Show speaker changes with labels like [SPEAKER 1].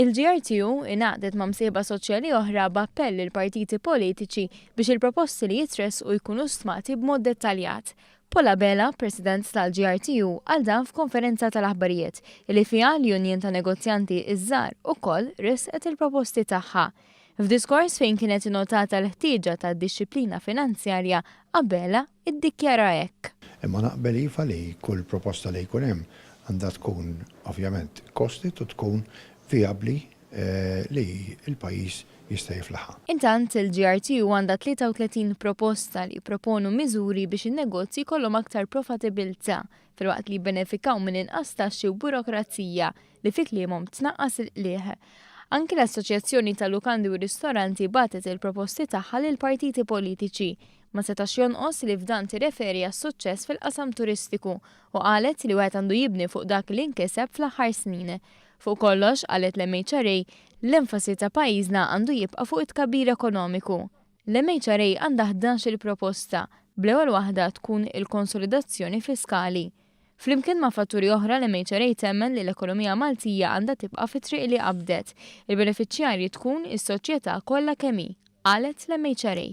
[SPEAKER 1] Il-GRTU ingħaqdet ma' msieħba soċjali oħra b'appell lill-partiti politiċi biex il-proposti li jitressqu jkunu stmati b'mod dettaljat. Paul Abela, President tal-GRTU, qal dan f'konferenza tal-aħbarijiet li fiha l-Union ta' Negozjanti iż-Żgħar ukoll ressqet il-proposti tagħha. F'diskors fejn kienet innotata l-ħtieġa ta' dixxiplina finanzjarja, Abela iddikjara hekk.
[SPEAKER 2] Imma naqbel iva li kull proposta li jkun hemm għandha tkun ovvjament costed u tkun vijabbli li l-pajjiż jista' jiflaħha.
[SPEAKER 1] Intant, il-GRTU għandha 33 proposta li jipproponu miżuri biex in-negozji jkollhom aktar profatibilità filwaqt li jibbenefikaw minn inqas taxxi u burokrazija li fi kliemhom tnaqqas il-qligħ. Anki l-Assoċjazzjoni tal-Lukandi u Ristoranti bagħtet il-proposti tagħha lill-partiti politiċi. Ma setax jonqos li f'dan tirreferi għas-suċċess fil-qasam turistiku u qalet li wieħed għandu jibni fuq dak li nkiseb fl-aħħar snin. Fuq kollox, qalet l-MHRA, l-enfasi ta' pajjiżna għandu jibqa' fuq it-tkabbir ekonomiku. L-MHRA għandha 11-il proposta, bl-ewwel waħda tkun il-konsolidazzjoni fiskali. Flimkien ma' fatturi oħra l-MHRA temmen li l-ekonomija Maltija għandha tibqa' fit-triq li qabdet. Il-benefiċjarji tkun is-soċjetà kollha kemm hi, qalet l-MHRA.